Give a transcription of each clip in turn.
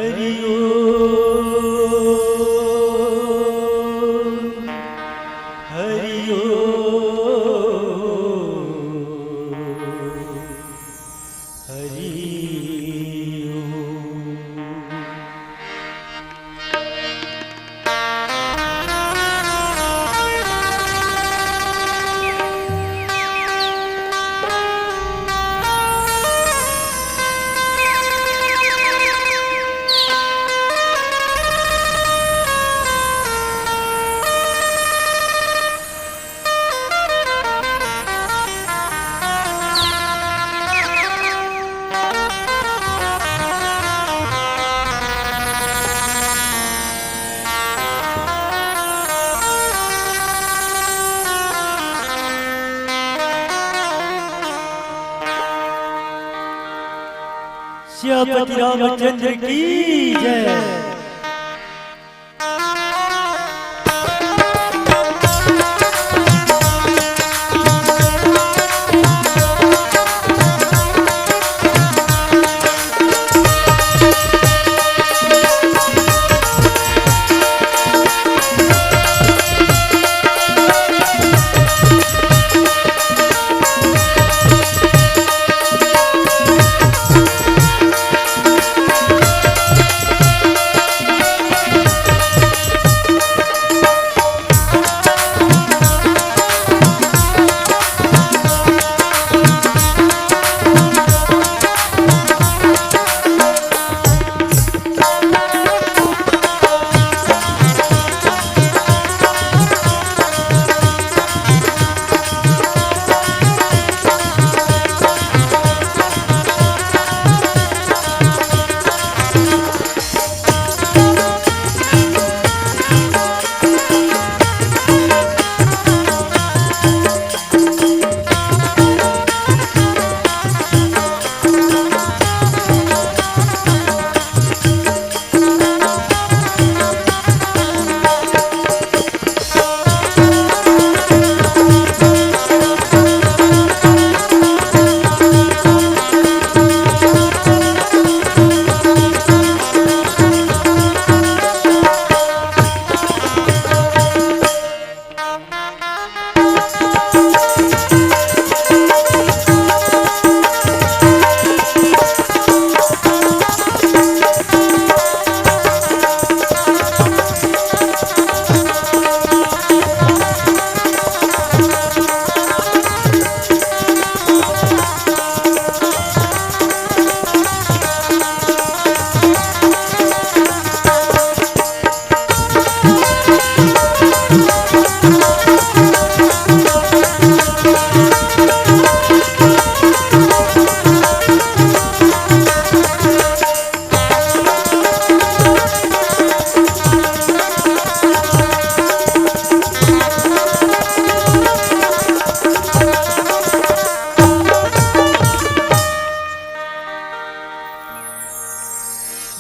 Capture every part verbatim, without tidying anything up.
हरि ओम, हरि ओम, हरि ओम। सियापति रामचंद्र की जय।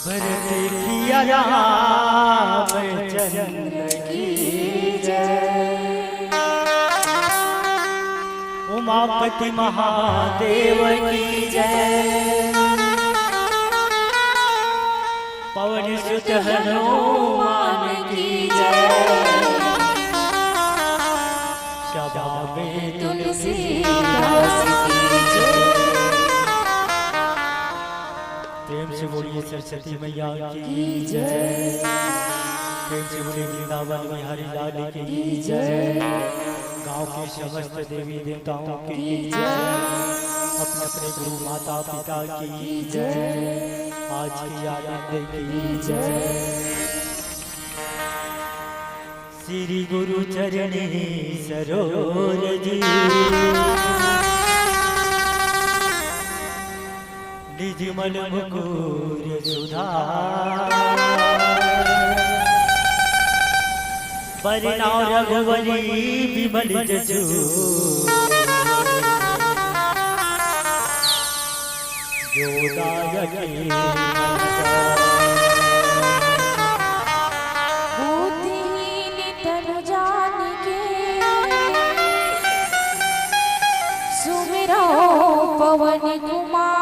भरत सिया रामचंद्र की जय। उमापति महादेव की जय। पवन सुत हनुमान की जय। सभा में तुलसीदास की जय। प्रेम से बोलिए सरस्वती मैया की जय। प्रेम से बोलिए वृंदावन बिहारी लाल की जय। गांव के समस्त देवी देवताओं की जय। अपने अपने गुरु माता पिता की जय। आज के आनंद की जय। श्री गुरु चरणी सरोज जी, निज मन मुकुर सुधार। बरनउँ रघुबली बिमल जसु, जो दायक फल पाए। बुद्धिहीन तनु जानिके, सुमिरउ पवन कुमार।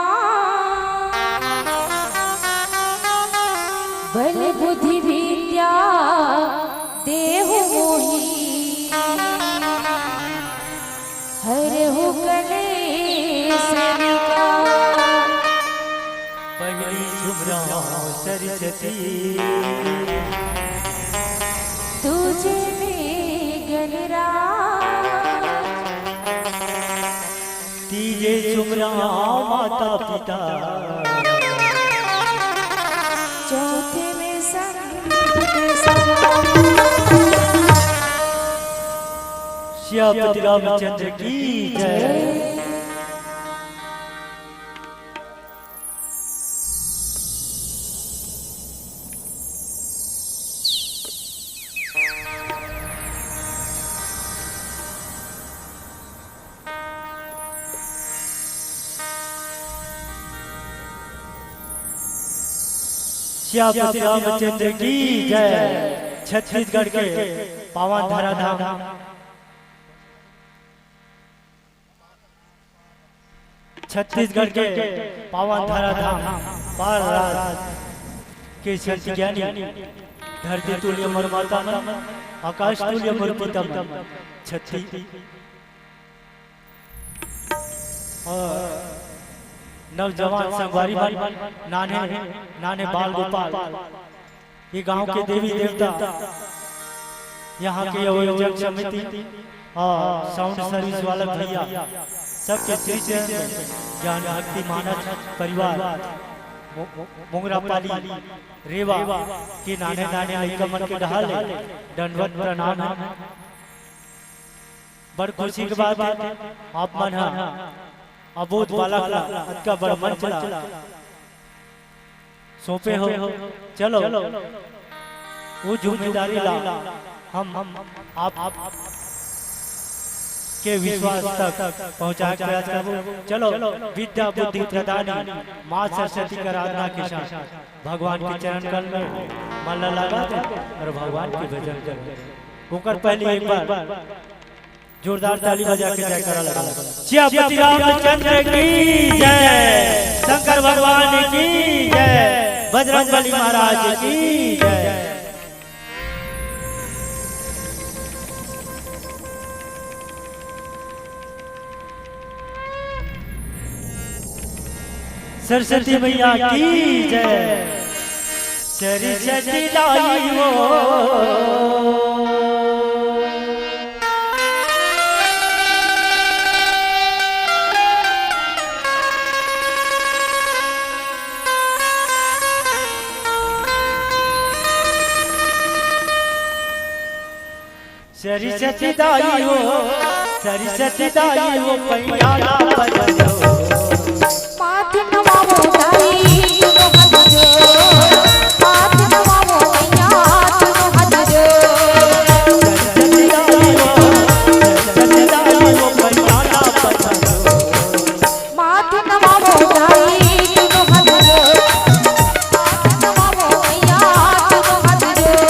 बल बुद्धि विद्या देहु मोहि, हरहु कलेस निकाल। पहिली झुमराव सरस्वती, दूजे में गणराज, तीजे झुमराव माता पिता, चौथे में संत सदा। सियापति रामचंद्र की जय। सियापति रामचंद्र की जय। छत्तीसगढ़ के पावन धराधाम, छत्तीसगढ़ के पावन धराधाम, पार राज के संत ज्ञानी, धरती तुल्य मोर माता मन, आकाश तुल्य मोर पिता मन, छत्तीस और नौजवान संगवारी मन, नान्हे, नान्हे बाल गोपाल, ये गांव के देवी देवता, यहाँ के आयोजक समिति और साउंड सर्विस वाला भैया, सबके श्री चरण में ज्ञान भक्ति मानस परिवार मो-, मोंगरापाली रेवा के नान्हे नान्हे लइका मन के डहार ले दंडवत प्रणाम हे। बड़ खुशी के बात हे, आप मन ह अबोध बालक ला अतका बड़ मंच ला सौंपे हो। चलो, वो जिम्मेदारी ला हम, हम आप, आप के विश्वास तक पहुंचाए के प्रयास करबो। चलो, विद्या बुद्धि प्रदानी माँ सरस्वती के आराधना के साथ भगवान के चरण कमल में मन ला लगा दे और भगवान के भजन करो। ओकर पहले एक बार जोरदार ताली बजा के जयकारा लगा। सियापति रामचंद्र की जय, शंकर भगवान की जय, बजरंग बली महाराज की जय। सरस्वती मैया की जय। सरस्वती दाई हो। सरस्वती दाई हो, सरस्वती दाई हो, पैया ला बजाओ। माथ नवावो दाई, तुम हाथ जोड़। माथ नवावो मैया, तुम हाथ जोड़। सरस्वती दाई हो, सरस्वती दाई हो, पैया ला बजाओ। माथ नवावो दाई, तुम हाथ जोड़। माथ नवावो मैया, तुम हाथ जोड़।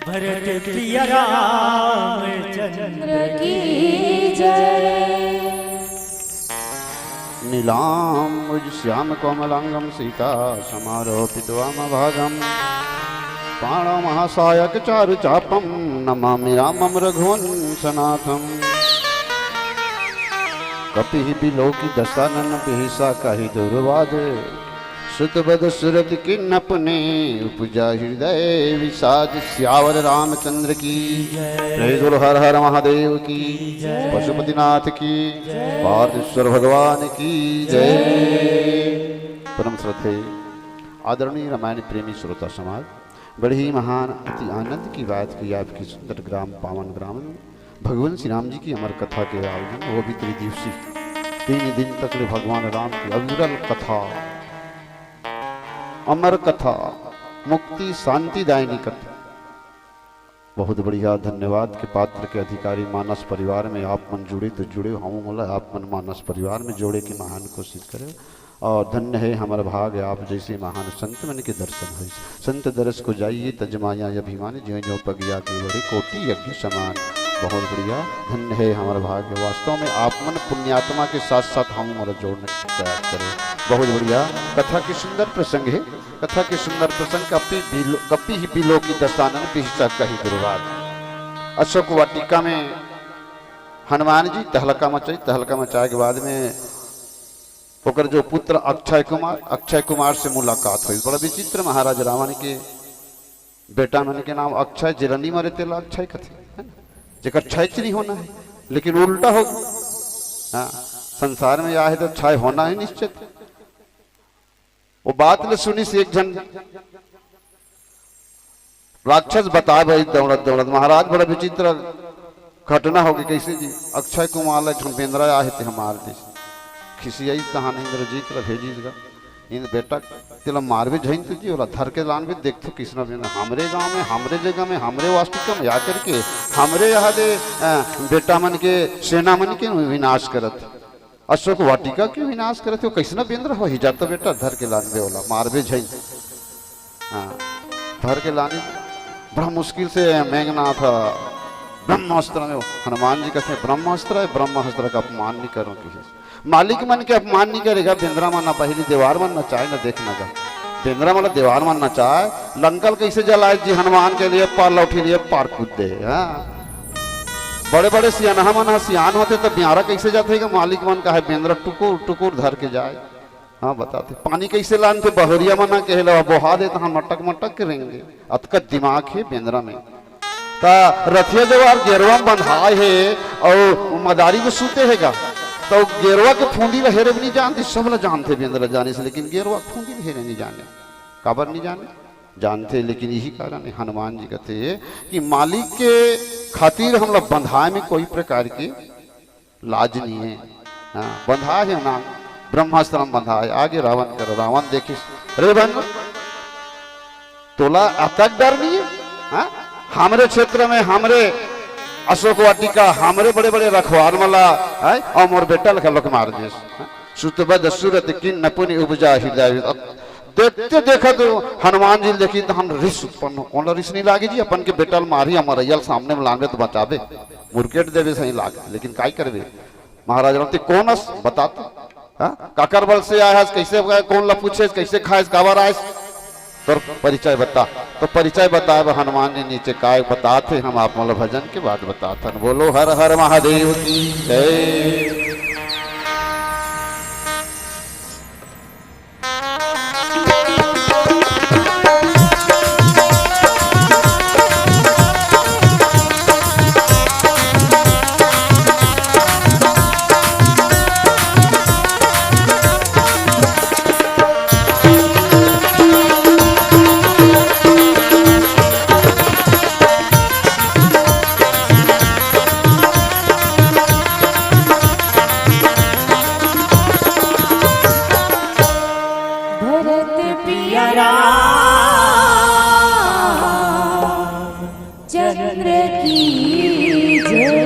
भरत प्रिय रामचंद्र की जय। नीलाम्बुज श्याम कोमलांगम सीता समारोपित वाम भागम। पाणौ महासायक चारु चापम नमामि रामम रघुवंशनाथम। कपि बिलोकि दसानन बिहिसा कहि दुर्वाद। सुत बद सुरत किन्नप ने उपजा हृदय विषाद। सियावर रामचंद्र की जय। प्रेम बोलो हर हर महादेव की जय। पशुपतिनाथ की जय। पार्थेश्वर भगवान की जय। परम श्रद्धेय आदरणीय रामायण प्रेमी श्रोता समाज, बड़ी ही महान अति आनंद की बात कि आपकी सुंदर ग्राम पावन ग्राम में भगवान श्री राम जी की अमर कथा के आयोजन, वो भी त्रिदिवसीय, तीन दिन तक ले भगवान राम की अविरल कथा, अमर कथा, मुक्ति शांतिदायिनी कथा। बहुत बढ़िया, धन्यवाद के पात्र के अधिकारी मानस परिवार में आप मन जुड़े तो जुड़े, हम मोला आप मन मानस परिवार में जोड़े के महान कोशिश करे। और धन्य है हमर भाग आप जैसे महान संत मन के दर्शन होइस। संत दरस को जाइए तजमाया अभिमान, ज्यों ज्यों पग आगे बढ़े कोटि यज्ञ समान। बहुत बढ़िया, धन्य है हमर भाग। वास्तव में आप मन पुण्यात्मा के साथ साथ हम मोला जोड़ने के प्रयास करें। बहुत बढ़िया, कथा के सुंदर प्रसंग है। कथा के सुंदर प्रसंग कपि बिलो, कपि ही बिलोकि दसानन बिहिसा कहि दुर्वाद। अशोक वाटिका में हनुमान जी तहलका मचाई, तहलका मचाए के बाद में ओकर जो पुत्र अक्षय कुमार, अक्षय कुमार से मुलाकात हुई। बड़ा विचित्र, महाराज रावण के बेटा मन के नाम अक्षय, जेला नी मरे तेला अक्षय कथे, है ना? जेकर क्षय च नहीं होना है, लेकिन उल्टा हो। हाँ, संसार में या है तो क्षय होना है निश्चित। वो बात ले सुनिस एक झन राक्षस बताए भाई दौड़त दौड़त, महाराज बड़ा विचित्र घटना हो गई। कैसे जी? अक्षय कुमार ला एक ठन बेंदरा आहे ते मार दिस। खिसियाई तहान इंद्रजीत ला भेजिस गा, इन बेटा तेला मारबे झइन तो जी, ओला धर के लानबे, देखथो किसना बेंदरा हमरे गांव में, हमरे जगह में, हमरे वाटिका में आकर के हमरे यहाँ दे अ, बेटा मन के सेना मन के विनाश करत। अशोक वाटिका के विनाश करत हो, कैसना बेंदरा हो ही जाता बेटा, धर के लानबे ओला, मारबे झइन। हाँ, धर के लाने बड़ा मुश्किल से मेघनाथ ब्रह्मास्त्र में, हनुमान जी कहते हैं, "ब्रह्मास्त्र है, ब्रह्मास्त्र का अपमान नहीं करो किसी से।" मालिक मन के अपमान नहीं करेगा, बेंदरा मन ना पहली दीवार मन ना चाहे ना देखना जा। बेंदरा मन दीवार मन ना चाहे, लंकल कैसे जलाए जी हनुमान के लिए पार लौटी लिए पार कूद दे। हाँ, बड़े बड़े सियानहा मन ह सियान होते तो ब्यारा कैसे जाते हैं, मालिक मन का है बेंदरा टुकुर टुकुर धर के जाए। हाँ, बताते। पानी कैसे लानथे? बहुरिया मन ह कहेला, बोहा दे तहाँ मटक मटक के रेंगे। अतका दिमाग हे बेंदरा में। त रथिया जवार गेरवा में बंधाए हे अउ मदारी के सूते हे गा। त गेरवा के फूंदी ला हेरे भी नहीं जानते, सब ला जानते बेंदरा जाने से, लेकिन गेरवा के फूंदी ला हेरे नहीं जाने। काबर नहीं जाने? जानते, लेकिन यही कारण है, हनुमान जी कहते हैं कि मालिक के खातिर हमला बंधाए में कोई प्रकार के लाज नहीं है। हाँ, बंधा है ना, ब्रह्मास्त्र में बंधा है। आगे रावण कर, रावण देखिस, "रे बन, तोला अतक डर नहीं है? हाँ? हमरे क्षेत्र में, हमरे अशोक वाटिका, हमरे बड़े-बड़े रखवार मला, हैं? अउ मोर बेटा लखा लोक मार देस।" हाँ? सुतबद सुरत किन्नपुनि उपजा हृदय। देखते देखत हनुमान जी देखी त हम रिस उत्पन्न हो। कौन ला रिस नहीं लागे जी? अपन के बेटा ल मारी, हमर अइयल सामने में लानबे तो बचाबे, मुरकेट देबे सही लागे, लेकिन काई करबे? महाराज राम ते कौन अस? बतात। हाँ? काकर बल से आए हस, कैसे आए, कौन ला पूछे, कैसे खाए, काबर आए? तोर परिचय बता। तो परिचय बताए बर हनुमान जी नीचे काय बतात हे, हम आप मन ला भजन के बाद बतात हन। बोलो हर हर महादेव की जय। चंद्र की जय।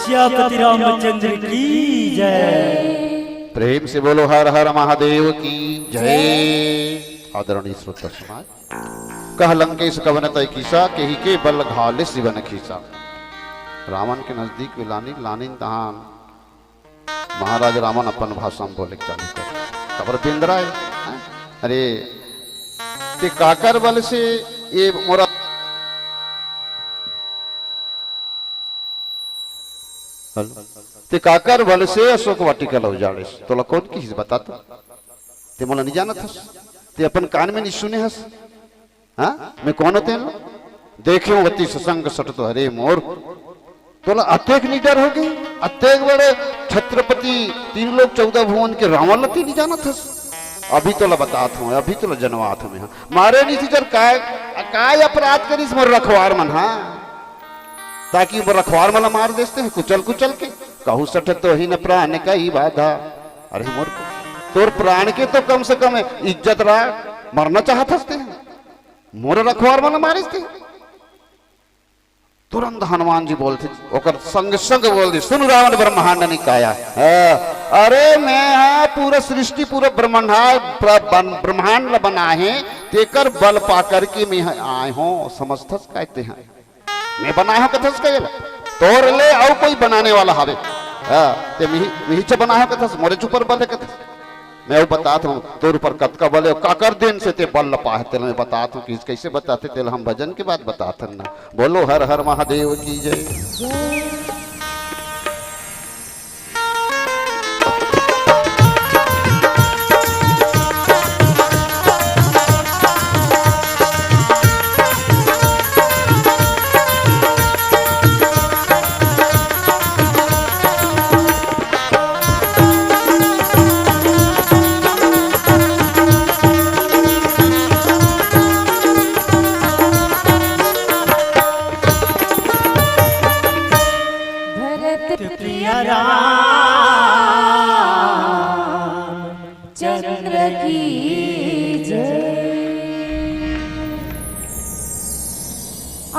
सियापति रामचंद्र की जय। प्रेम से बोलो हर हर महादेव की जय। आदरणीय श्रोता समाज, कह लंकेश कवन तय कीसा, केहि के बल घाले शिव न खीसा। रावण के नजदीक में लानिन, लानिन तहान महाराज रावण अपन भाषा में बोले चालू कर, काबर बेंदरा है, हैं? अरे, ते काकर बल से ये मोरा हेलो? ते काकर बल से अशोक वाटिका ल उजाड़िस? तोला कोन किहिस बता तो? ते मोला नहीं जानत हस? ते अपन कान में नहीं सुने हस? हाँ? मैं कौन होते हैं? देखे हो अति ससंग सट तो हरे मोर। तोला अतेक नहीं डर होगे? अतेक बड़े छत्रपति, तीन लोक चौदह भुवन के रावण ल ते नहीं जानत हस? अभी तोला बतात हूँ, अभी तोला जनवात हूँ मैं, हाँ। मारे नहीं थी जर काय, काय अपराध करिस मोर रखवार मन, हाँ? ताकि वो रखवार मन ला मार देते हैं, कुचल कुचल के। कहूँ सठ तो ही न प्राण कई बाधा। अरे मोर, तोर प्राण के तो कम से कम इज्जत रख, मरना चाहत हस ते। मोर रखवार मन ला मारिस ते। तुरंत हनुमान जी बोलथे, ओकर संग संग बोल दे, "सुन रावण ब्रह्मांड निकाया।" हाँ, अरे मैं हा पूरा सृष्टि, पूरा ब्रह्मांड, प्र-, बन-, ब्रह्मांड ल बनाए हे, तेकर बल पा करके मैं हा आए हों, समझथस काय तेहा? मैं बनाए हों कथस का एला? तोर ले अउ कोई बनाने वाला हवे? हाँ, ते मिही, मिही च बनाए हों कथस, मोरे च ऊपर बल हे कथस। मैं वो बतात हूँ, तोर ऊपर कतका बल हे, काकर दिन से ते बल ल पाहे, तेला मैं बतात हूँ कि कइसे बताथे, तेला हम भजन के बाद बतात हन ना। बोलो हर हर महादेव की जय। भरत प्रिय राम चंद्र की जय। आ,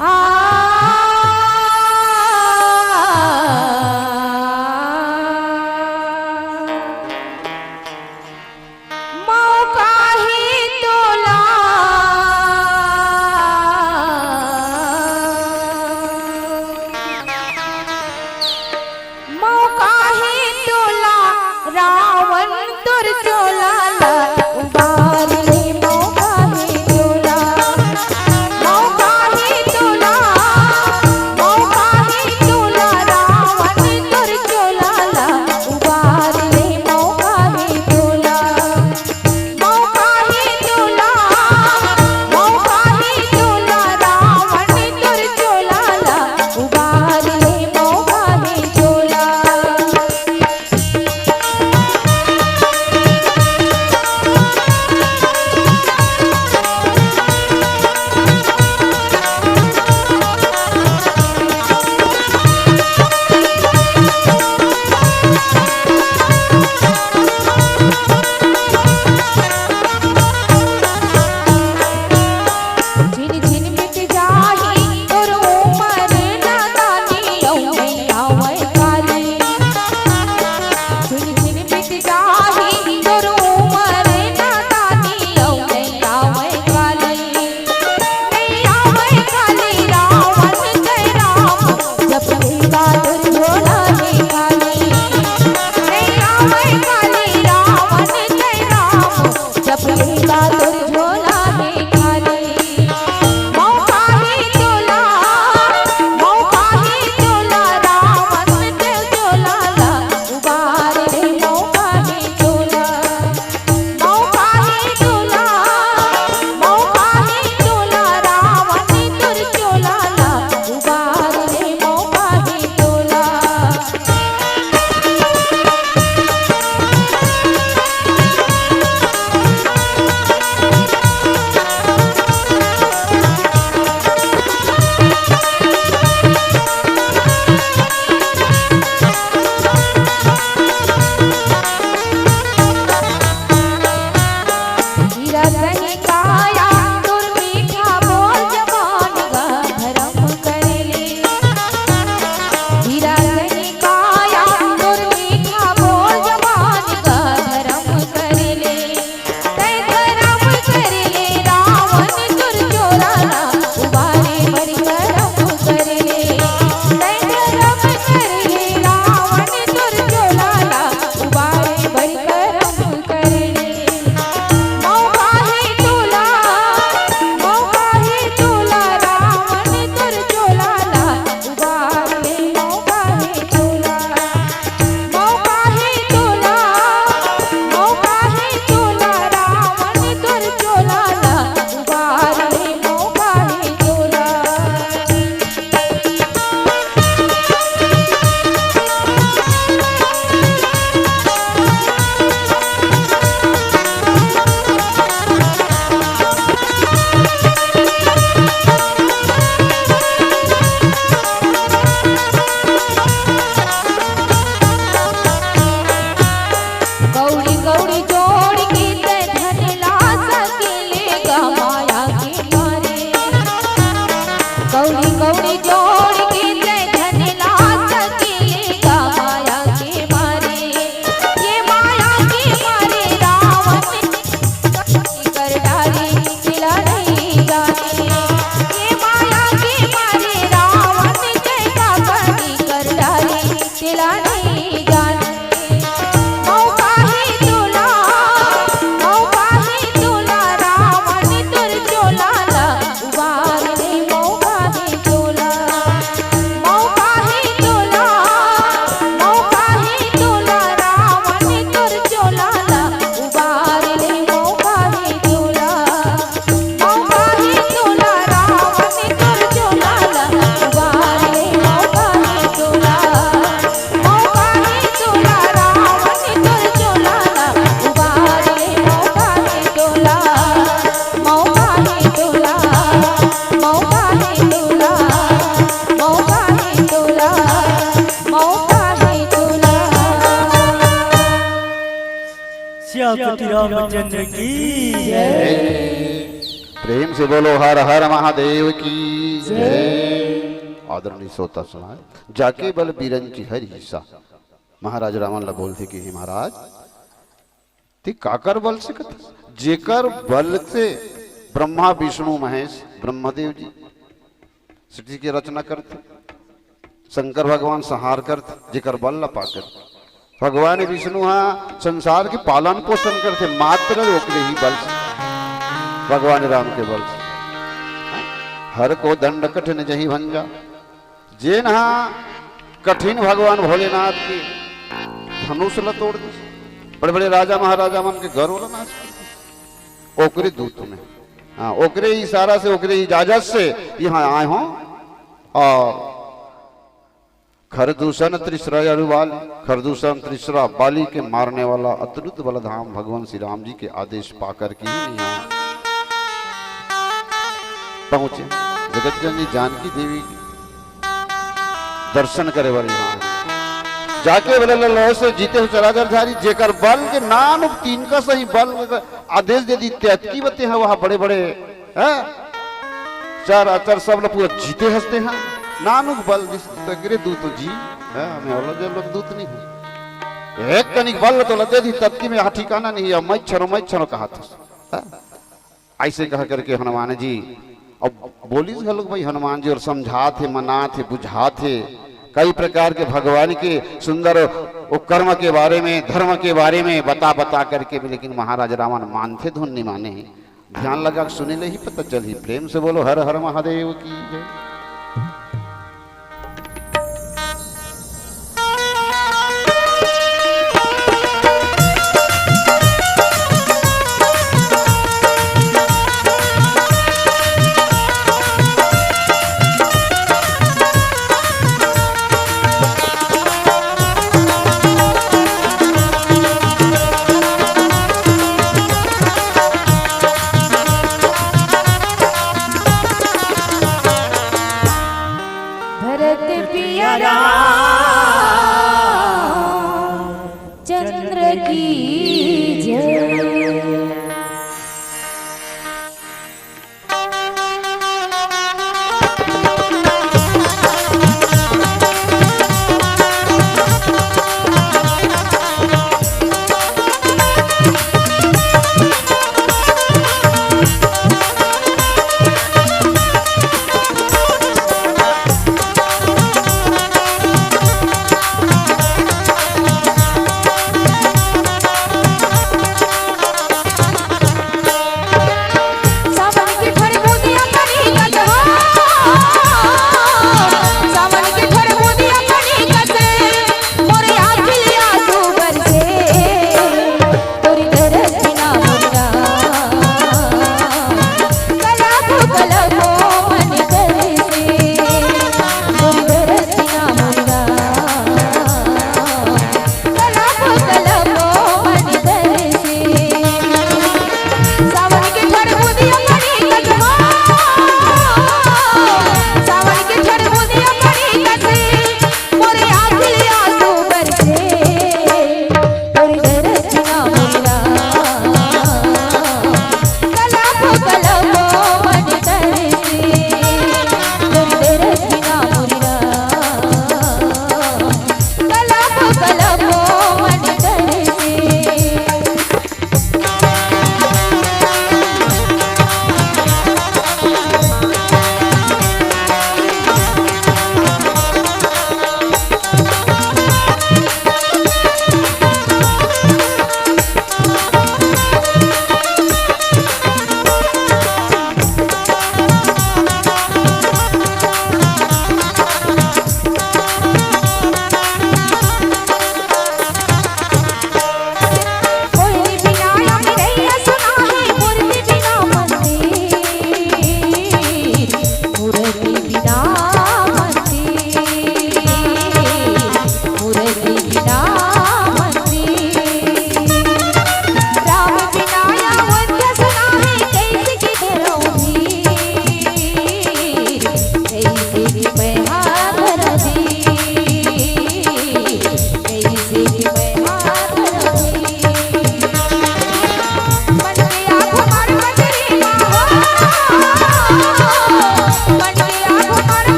आ, मौका ही तोला, मौका ही तोला, रावण तोर चोला ला उबार ले, मौका ही तोला, मौका ही तोला, मौका ही तोला, रावण तोर चोला ला उबार ले, मौका ही तोला। मौका ही तोला, मौका ही तोला, रावण तोर चोला ला उबार ले, मौका ही तोला। सियापति रामचंद्र की जय। प्रेम से बोलो हर हर महादेव की जय। आदरणीय श्रोता सुनाए, जाके बल बीरन की हरि सा। महाराज रावण ला बोलथे कि हे महाराज, ते काकर बल से कथा, जेकर बल से ब्रह्मा विष्णु महेश ब्रह्मदेव जी सृष्टि के रचना करथे, शंकर भगवान संहार करथे, जेकर बल ला पाकर। भगवान विष्णु हा संसार के पालन पोषण करथे, मात्र ओकरे ही बल से, भगवान राम के बल से। हर को दंड कठिन जही भंजा, जेन हा कठिन भगवान भोलेनाथ के धनुष ला तोड़ दिस, बड़े बड़े राजा महाराजा मन के गौरव ला नाश कर दिस, ओकरे दूत में, हाँ, ओकरे इशारा से, ओकरे इजाजत से यहाँ आए हों। और खरदूषण तृष्णा अरु बाली, खरदूषण तृष्णा बाली के मारने वाला अतुलित बलधाम भगवान श्री राम जी के आदेश पाकर के ही यहाँ पहुंचे। जगत जननी जानकी देवी दर्शन करे बर यहाँ जाके बोले, "ललो से जीते हो चराचर धारी, जेकर बल के नानुक तीन का सही बल के आदेश दे दी, तेतकी बते हैं वहाँ बड़े बड़े, हैं? चराचर सब लोग पूरा जीते हंसते हैं, नानुक बल दिस तगरे दूत जी, हैं? हमें वाला जो लोग दूत नहीं है, एक कनिक बल तो लदे दी, ततकी में यहाँ ठिकाना नहीं है, मैं छरो, मैं छरो कहा था।" हैं? ऐसे कह करके हनुमान जी अब बोलिस घलोक भाई हनुमान जी, और समझात हे, मनात हे, बुझात हे, कई प्रकार के भगवान के सुंदर वो कर्म के बारे में, धर्म के बारे में बता बता करके भी, लेकिन महाराज रावण मानथे धुन नहीं माने हे। ध्यान लगा के सुने ले ही पता चल ही। प्रेम से बोलो हर हर महादेव की जय।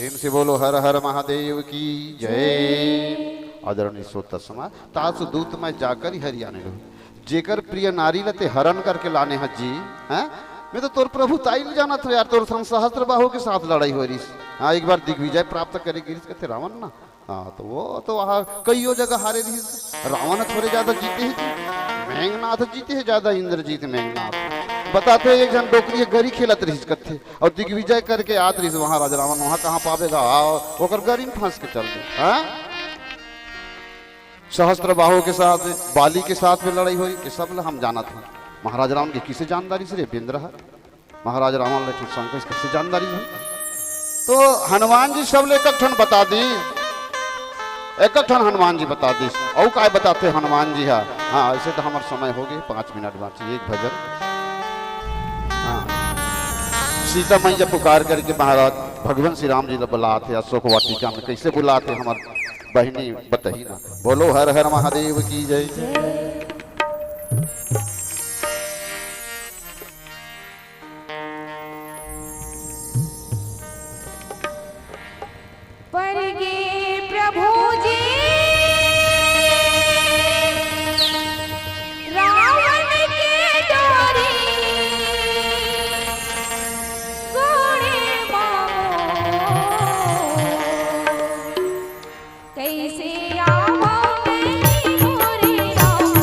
प्रेम से बोलो हर हर महादेव की जय। आदरणीय श्रोता समाज, तासु दूत मैं जाकर ही हरियाने रहूं। जेकर प्रिय नारी ल ते हरण करके लाने ह जी, हैं? मैं तो तोर प्रभुताई ल जानत हंव यार, तोर संग सहस्त्र बाहु के साथ लड़ाई होय रिहिस। हाँ, एक बार दिग्विजय प्राप्त करे गिरिस कथे रावण ना। हाँ, तो वो तो वहाँ कईयो जगह हारे रिहिस। रावण थोरे ज्यादा जीते हे जी, मेघनाथ जीते हे ज्यादा, इंद्रजीत मेघनाथ। बताथे एक झन डोकरी ह गरी खेलत रिहिस कथे, अउ दिग्विजय करके आत रिहिस वहाँ राजा रावण, वहाँ कहाँ पाबे गा, आओ, ओकर गरी में फंस के चल दे। हाँ? सहस्त्र बाहु के साथ, बाली के साथ में लड़ाई होय, ये सब ल हम जानत हन। महाराज रावण के किसे जानदारी से रे बेंद्रा ह? महाराज रावण ले ठन शंकर से किसे जानदारी है? तो हनुमान जी सब ले एक ठन बता दी, एक ठन हनुमान जी बता दी। अउ काय बताथे हनुमान जी हा? हाँ, ऐसे तो हमार समय हो गए, पाँच मिनट बाँची, एक भजन। हाँ। सीता मैया पुकार करके महाराज भगवान श्री राम जी ल बुलाथे अशोक वाटिका में। कैसे बुलाथे हमार बहिनी बताही ना। बोलो हर हर महादेव की जय। पर गे प्रभु जी रावण के डोरी कोड़े मामो कैसे आवा मैं मोरे राम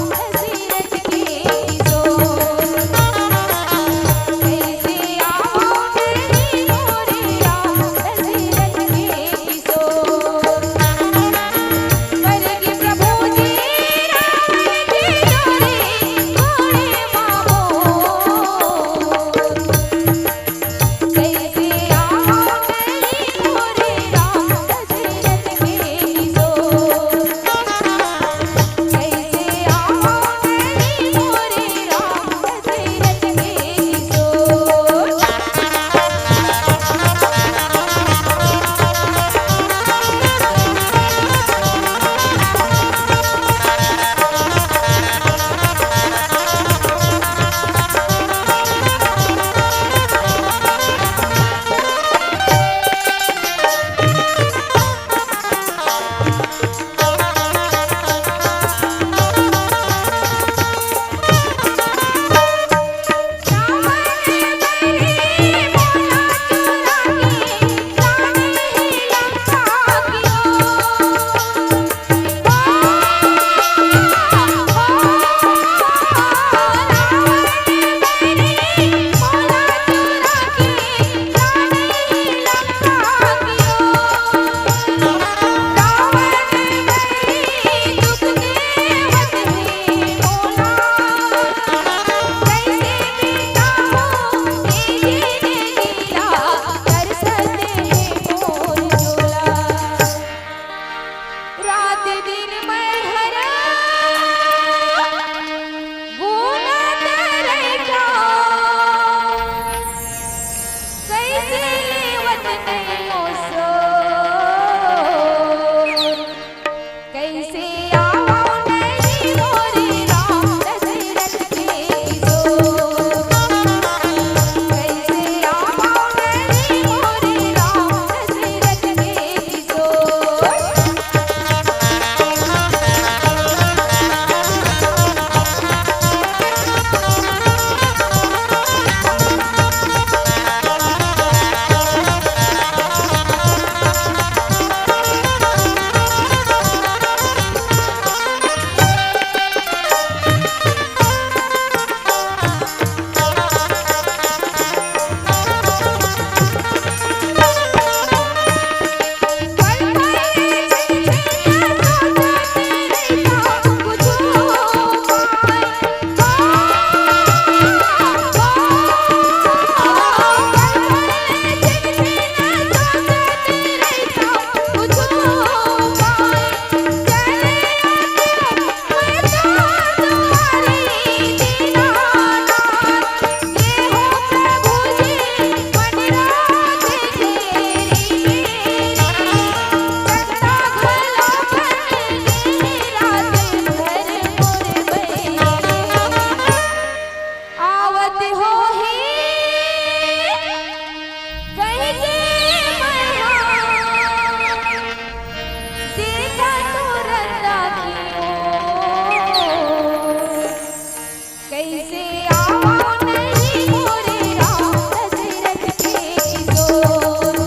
कैसे आवो नहीं मोरे राम दशरथ के किशोर।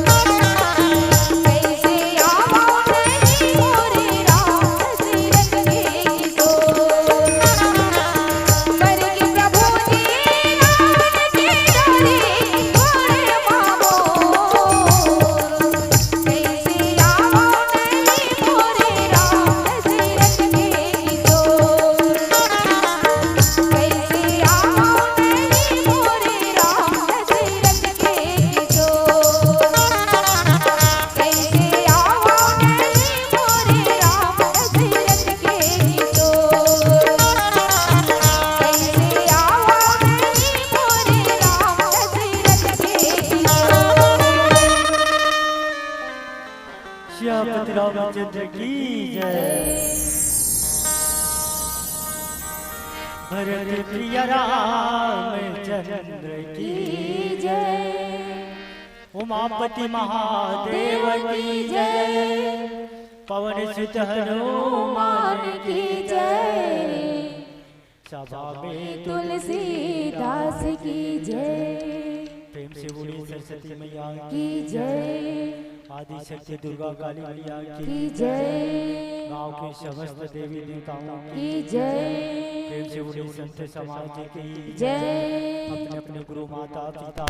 कैसे आवो नहीं मोरे राम दशरथ के किशोर। करके प्रभु जी रावण के डोरे घोड़े मामोर। कैसे आवो नहीं मोरे राम दशरथ के किशोर। कैसे आवो नहीं मोरे राम दशरथ के किशोर। कैसे आवो नहीं मोरे राम दशरथ के किशोर। कैसे आवो नहीं मोरे राम दशरथ के किशोर। श्यामपति रामचंद्र की जय। भरत प्रिय रामचंद्र की जय। उमापति महादेव की जय। पवन सुत हनुमान की जय। सभा में तुलसीदास की जय। प्रेम से बोलिए सरस्वती मैया की जय। आदि शक्ति दुर्गा काली मैया की जय। गांव के समस्त देवी देवताओं की जय। प्रेम से बोलिए संत समाज की जय। अपने अपने गुरु माता पिता